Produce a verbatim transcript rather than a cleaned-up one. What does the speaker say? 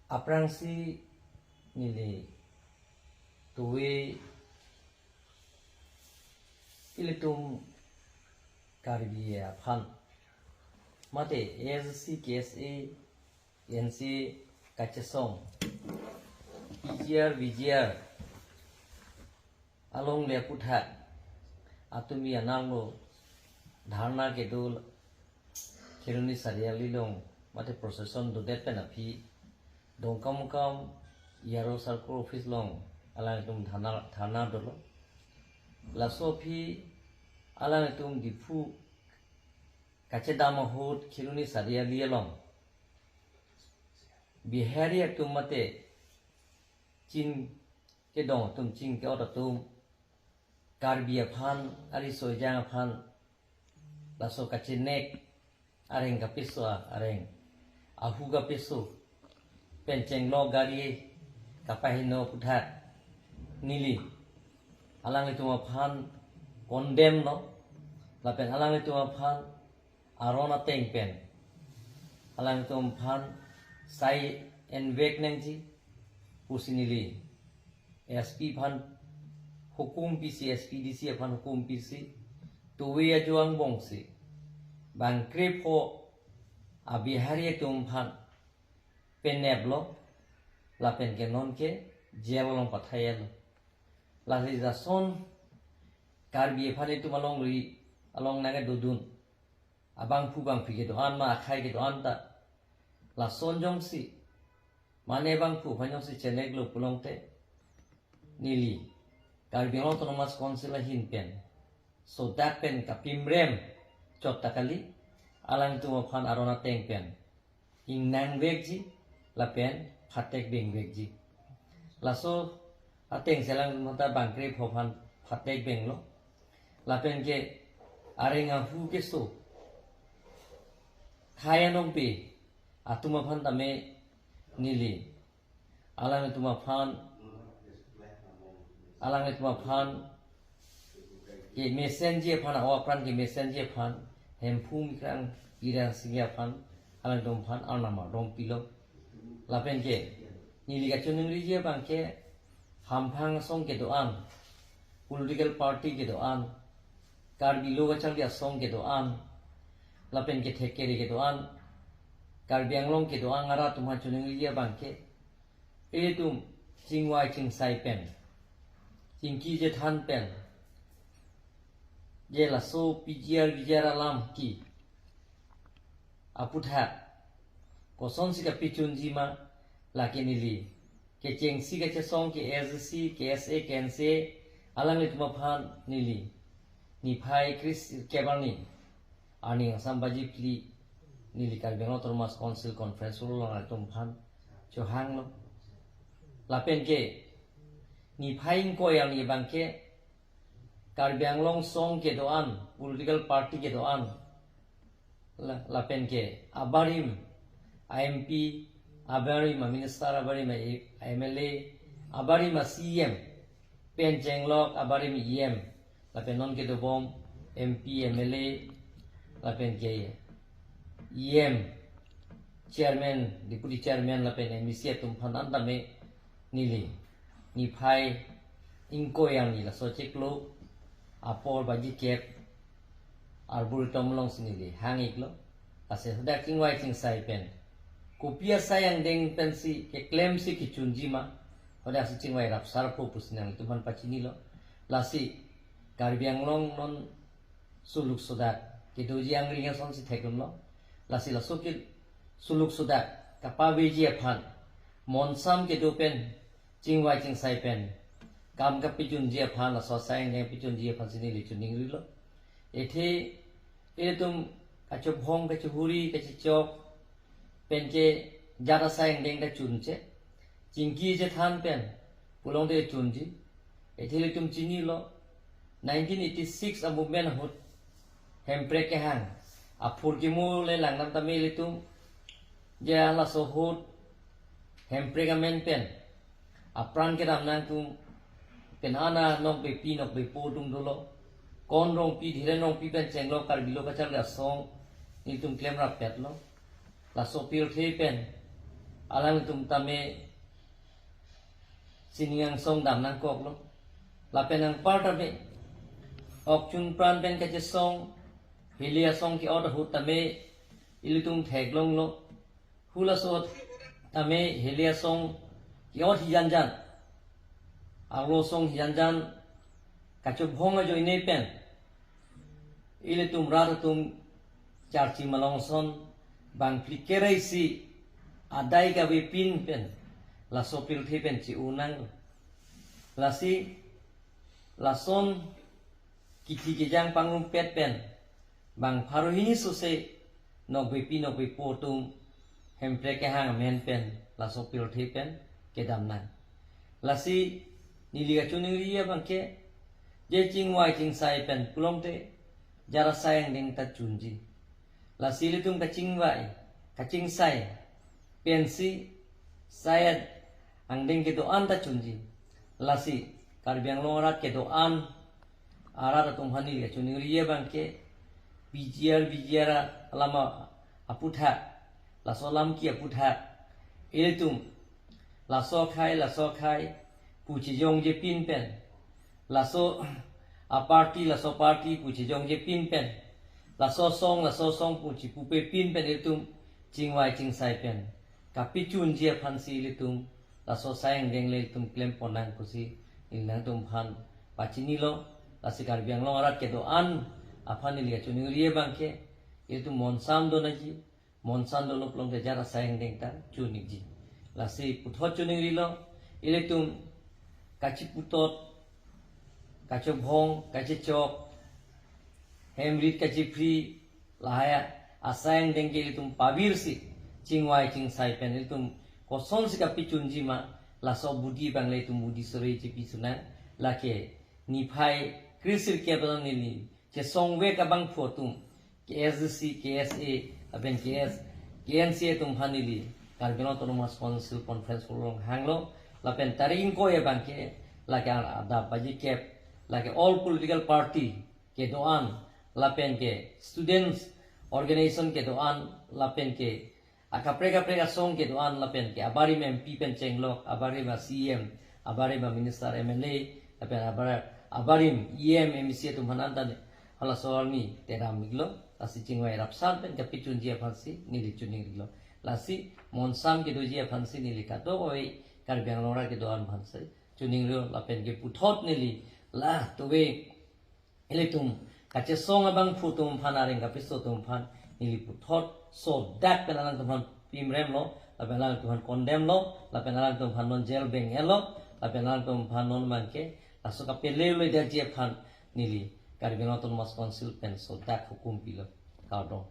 Aphrangsi neli tuwe ilitum Karbi aphan mate A S D C, K S A, N C A kachesong P G R, V G R alongle aphuthak atumi ananglo dharna kedo Kheroni Chariali along mate procession dodet pen aphi Dongkamukam E R O circle office along alangtum dharna, dharna dolo. Laso aphi alangtum Diphu kachedam ahut Kheroni Chariali along Bihari atum mate ching kedong atum, ching ke-ot atum Karbi aphan, ariso ejang aphan laso kachenek areng kapeso, areng ahu kapeso pen chenglok gari kapaheno aphuthak neli alanglitum aphan condemn lo, lapen alanglitum aphan aron ateng pen alangtum aphan sai envek nangji pusi neli S P aphan hukum pisi, S P D C aphan hukum pisi, tuwe ajo angbongsi bang krepho a-Bihari atum aphan peneplo, lapen ke non ke jail along pathayelo. Lasi jason Karbi aphan itum alongri along nangkedodun abangphu bangphi kedo-an ma akhei kedo-an ta lason jongsi mane bangphu aphan jongsi cheneklo pulote neli Karbi Anglong Autonomous Council ahin pen sodak pen kapimrem chot ta kali, alangtum aphan aron ateng pen ingnang vekji lapen phatek beng vekji. Laso ateng si alangtum ta bang krepho aphan phatek benglo. Lapen ke areng ahu keso khei anong pe atum aphan tame neli alangtum aphan, alangtum aphan kemesenji aphan, a-o apran kemesenji aphan Hemphu Mikrang Biren Singye aphan alangtum aphan arnam ardom pilo. Lapen ke neli kachoningriji abang ke hamphang asong kedo-an, political party kedo-an, Karbi Lo Kacharli Asong kedo-an, lapen kethek kere kedo-an, Karbi Anglong kedo-an arat atum aphan choningriji abang ke, itum chingvai chingsai pen, chingki chethan pen, je laso P G R V G R alam ke aphuthak kosonsi kapachunji ma, lake neli kechengsi kachesong ke A S D C, K S A, K N C A alanglitum aphan neli niphai kre-sirkep arni, arni angsam baji phli neli Karbi Anglong Autonomous Council conference hall along alanglitum aphan chohanglo. Lapen ke niphai ingkoi arni abang ke Karbi Anglong song kedo-an, political party kedo-an, la-, lapen ke abarim a-M P, abarim a-minister, abarim a-M L A, abarim a-C E M, pen chenglok abarim E M, lapen non kedobom M P, M L A, lapen ke E M, chairman, deputy chairman, lapen M A C atum aphan an tame neli niphai ingkoi arni laso chiklo apor baji kep Arboretum alongsi neli hang-iklo. Lasi hadak chingvai chingsai pen kopi asai angdeng pensi keklemsi kechunji ma, hadaksi chingvai rapsarpo pusi nanglitum aphan pachinilo. Lasi Karbi Anglong non suluk sodak kedoji angring asonsi theklonglo. Lasi laso ke suluk sodak kapaveji aphan monsam kedo pen chingvai chingsai pen kam kapachunji aphan, laso asai angdeng pachunji aphansi neli choningrilo. Athe itum kachobhong, kachehuri, kachechok pen ke jat asai angdeng ta chunche, chingki chethan pen pulote chunji. Athe ilitum chinilo, nineteen eighty-six a-movement ahut hemprek kehang aphurkimo le langdam tame ilitum, je laso ahut hemprek amen pen apran kedam nangtum pen ana nokbepi nokbepo atum dolo. Kon Rongpi, Dhiren Rongpi pen chenglok Karbi Lo Kacharli Asong nelitum klemrappetlo. Laso pirthe pen Alangtum tame sining angsong dam nangkoklo. Lapen anpar tame ok chunpran pen kachesong, heli asong ke-ot ahut tame ilitum theklonglo. Halaso tame heli asong ke-ot hijanjan, arlo asong hijanjan kachobhong ajoine pen ilitum rat atum charchi malong ason bang phlikere isi adai kavepin pen laso pirthe pen chi-unang. Lasi lason kithi kejang pangrumpet pen bang pharo hini sose nokbepi nokbepo atum Hemprek kehang amen pen laso pirthe pen kedam nang. Lasi neli kachiningri abang ke, je chingvai chingsai pen pulote jara sai angdeng ta chunji. Lasi ilitum kachingvai kachingsai pensi sai angdeng kedo-an ta chunji. Lasi Karbi Anglong arat kedo-an arat atum aphan neli kachiningri abang ke, P G R, V G R alam aputhak, laso alam ke aputhak ilitum laso akhai laso akhai pu chejongje pin pen, laso aparty laso aparty pu chejongje pin pen, laso asong laso asong pu chipupe pin pen ilitum chingvai chingsai pen kapachunji aphansi ilitum laso sai angdeng le ilitum klempon nang pusi neli nangtum aphan pachinilo. Lasi Karbi Anglong arat kedo-an aphan neli kachiningri abang ke, ilitum monsam do nangji, monsam dolo pulote jara sai angdeng ta chun-ikji. Lasi puthot chiningrilo, ilitum kachiputot, kachobhong, kachechok, hem rit kachiphri, lahai asai angdeng ke ilitum pavirsi chingvai chingsai pen ilitum kosonsi kapachunji ma, laso abidi abang le ilitum bidi sore chipi sunang. Lake niphai kre-sirkep along neli chesongvek abangphu atum, K S D C, K S A, lapen K S, K N C A atum aphan neli Karbi Anglong Autonomous Council Conference Hall along hanglo. Lapen tarik ingkoi abang ke lake adap baji kep, lake all political party kedo-an, lapen ke students organization kedo-an, lapen ke akaprek kaprek asong kedo-an, lapen ke abarim M P pen chenglok, abarim a C E M, abarim a minister, M L A, lapen abar-, abarim E M, M A C atum aphan anta ne halaso arni tedam-iklo. Lasi chingvai rapsar pen kapachunji aphansi neli chiningrilo. Lasi monsam kedoji aphansi neli kadokave Karbi Anglong arat kedo-an aphansi chiningrilo. Lapen ke puthot neli la tove ilitum kachesong abangphu atum aphan, areng kapiso atum aphan neli puthot sodak pen alangtum aphan pimremlo, lapen alangtum aphan condemn lo, lapen alangtum aphan non jail beng-etlo, lapen alangtum aphan non abang ke laso kapele-le detji aphan neli Karbi Anglong Autonomous Council pen sodak hukum pilo. Kardom.